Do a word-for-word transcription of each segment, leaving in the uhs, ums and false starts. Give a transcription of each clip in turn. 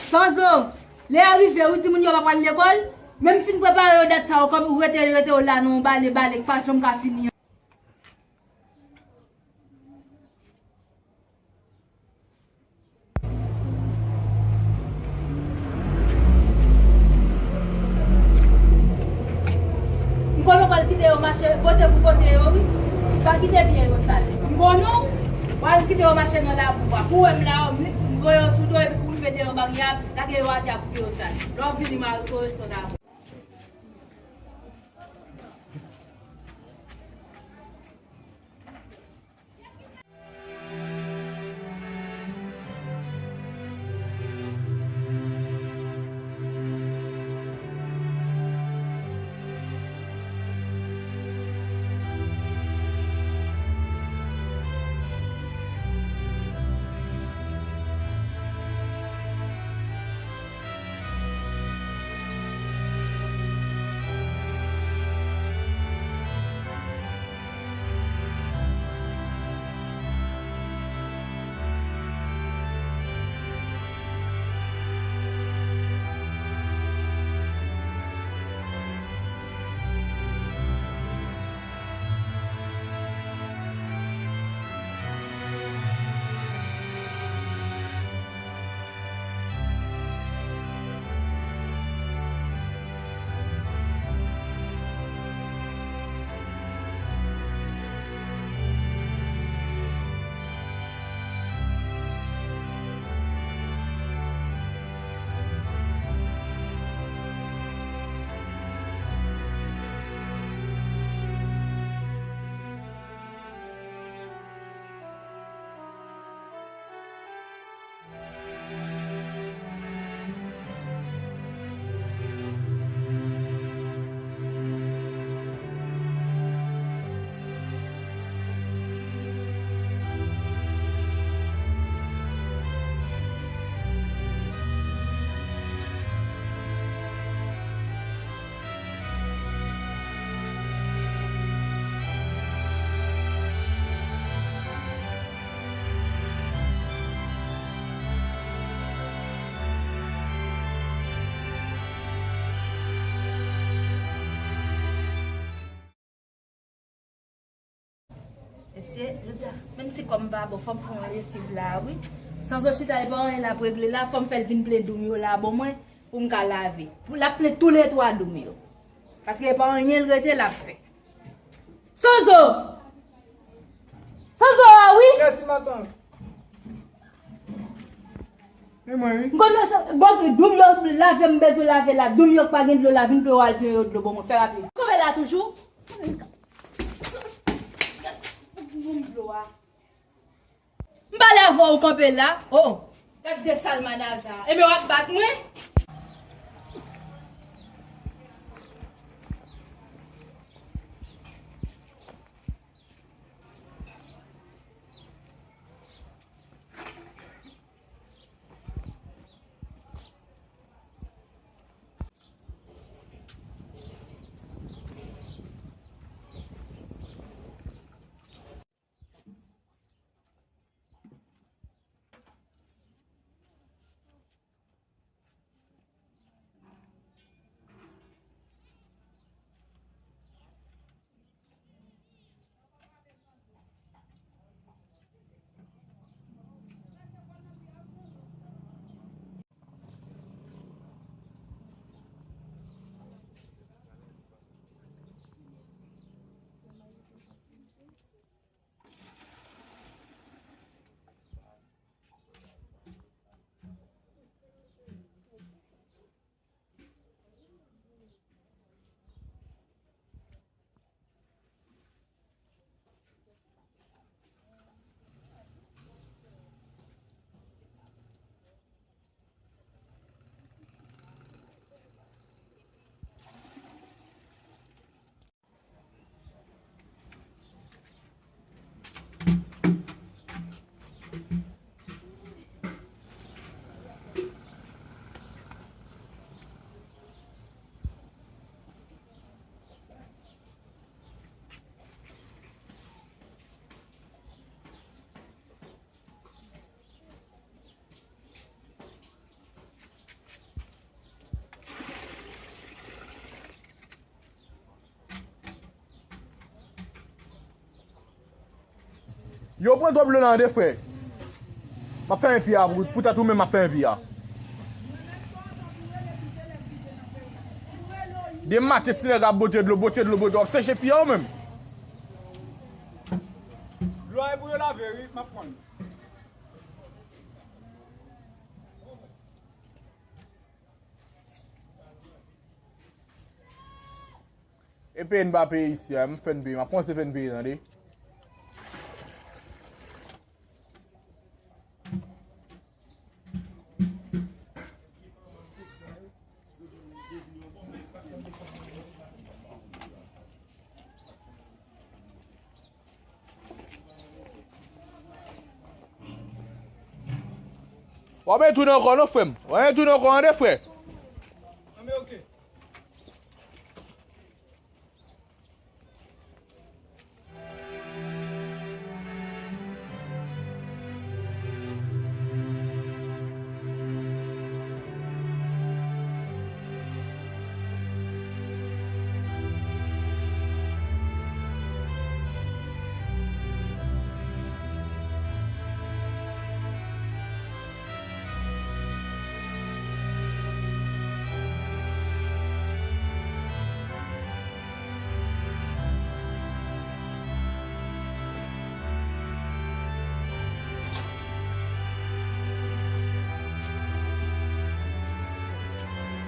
Sanzo, lè a rive, ou di moun yo pa pral lekòl, menm fin prepare yo dat sa yo, kòm ou rete, rete yo la nan yon bale, bale, ki pa janm ka fini an. M konnen w pral kite yo mache, pote pou pote yo, wi. Pa kite byen yo sal. M konnen w pral kite yo mache nan labou a. Pou w wè m la, m, m voye yo sou do epi pou w rive deyò baryè a, lage yo atè a pou ke yo sal. Lè w vini, m a rekorespond avè w. Mesye, jodi a, menm si kò m pa bon, fò m fè yon lesiv la, wi. Sanzo chita, li pa anyen l ap regle la, fò m fè l vin plen doum yo la, bon mwen, pou m ka lave. Pou l ap plen toulètwa doum yo. Paske e pa anyen l rete l ap fè. Sanzo! Sanzo a, wi! Gati matan. E mwen, wi. M konn sa, bon, doum yo lave, m bezwen lave la. Doum yo k pa gen dlo la, vin pou yo al plen yo dlo, bon mwen, fè rapid. Kanpe la toujou. Bon, dlo a. M pale avè w, ou kanpe la. Oh, gad de salmanaza. Ebyen, w ap bat mwen? Yo pran twòp dlo nan de frè. M ap fèmen pi a pou, pou tèt ou menm m ap fèmen pi a. Demen maten ti nèg ap bote dlo, bote dlo, bote, w ap seche pi a ou menm. Dlo a e pou yo lave wi, m ap pran. E peye n pa peye isi a, m fè n peye, m ap kòmanse fè n peye tande. W ap retounen ankò non frè m. W ap retounen ankò tande frè. Anben oke.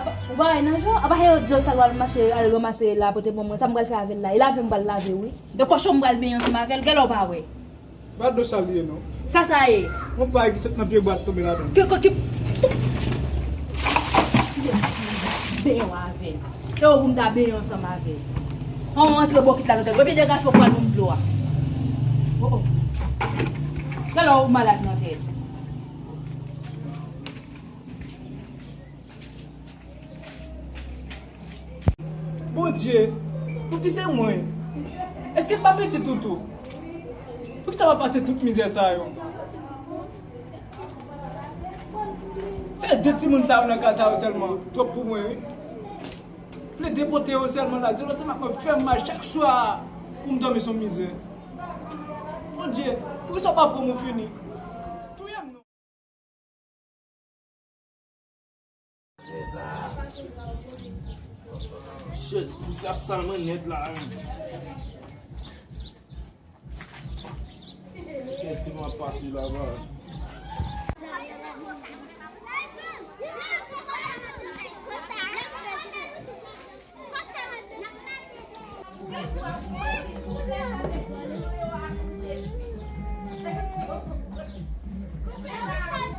Apa, ou pa wè nan jan, apa se dlo sal w al mache, al ranmase la pote ban mwen, sa m pral fè avè l la? E lave m pral lave wi. E kochon m pral benyen ansanm avè l, genlè w pa wè. Pa dlo sal li ye non. Sa sa ye? Yon pay ki sot nan pye bwa tonbe ladan. Ki, ki, ki, benyen w avè l. E ou pou m ta benyen ansanm avè l. An w antre bokit la nan tèt ou. Epi degaje w pral ban m dlo a. Oh, oh. Genlè w malad nan tèt. Bondye, pouki se mwen? Èske m pa pitit ou tou? Poukisa m ap pase tout mizè sa yo? Se de timoun sa yo nan kay sa yo sèlman twòp pou mwen wi. Plede pote yo sèlman la, zèl yo sèlman ap fè m mal chak swa pou m dòmi sou mizè. Bondye, poukisa w pa pran m ou fini? Touye m non. Shit, pousè ap sal mwen nèt la. Efektivman, ap pase laba.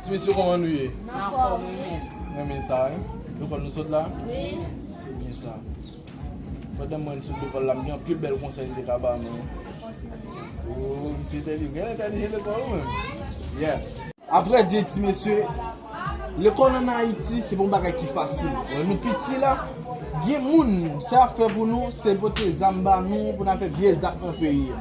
Ti mesye, kòman nou ye? N anfòm, wi. Renmen sa, wi. Lekòl nou sot la? Wi. Se byen sa. Pandan mwen sot lekòl la, m gen anpil bèl konsèy m te ka ba nou. Kontinye. Oh, misye entèlijan, entèlijan lekòl ou menm. Yeah. Avrèdi, ti mesye, lekòl ann Ayiti, se pa yon bagay ki fasil. Lè nou piti la, gen moun, se afè pou nou, se pote zam ba nou, pou n al fè vye zak nan peyi a.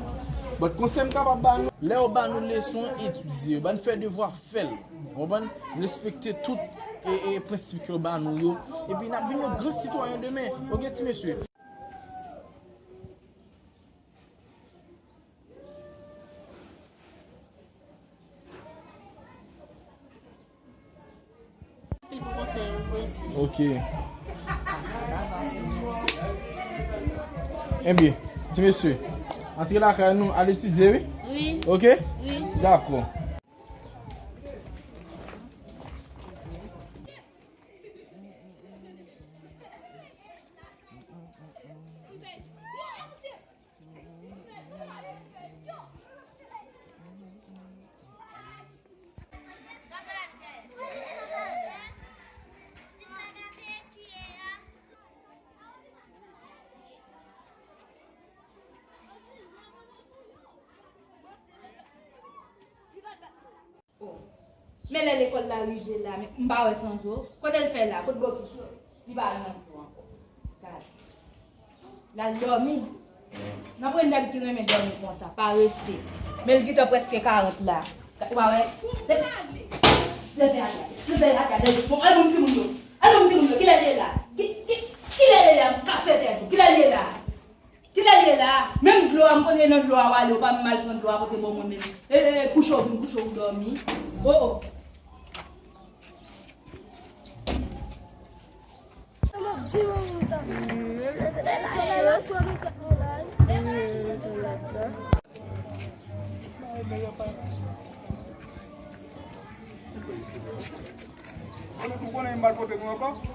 But konsèy m kapab ba nou, lè yo ba nou leson, etidye. Ban n fè devwa, fè l. Ou konprann? Respekte tout e, e, prensip ke yo ba nou yo. Epi n ap vin yon gran sitwayen demen. Oke, ti mesye? Anpil pou konsèy ou, mesye. Ok. Ebyen, ti mesye, antre lakay nou, al etidye, wi. Wi. Ok? Wi. Dakò. Oh. Men lè lekòl la rive la, men m pa wè Sanzo. Kote l fè la? Kot bokit yo? Li pa al nan dlo ankò. Gad. L al dòmi. Nan pou nèg ki renmen dòmi konsa, parese. Men l gentan prèske karant la. Ou pa wè? Leve atè. Leve atè. Leve atè. Bon, al ban m timoun yo. Al ban m timoun yo. Kilè l ye la? Ki, ki, kilè l ye la? M kase tèt ou. Kilè l ye la? Kilè l ye la? Menm dlo a, m konnen nan dlo a w ale, ou pa menm al pran dlo a pote ban mwen menm. E, e, e, kouche w vin kouche w dòmi. O, o. Konnen pou konnen m mal pote nou ankò.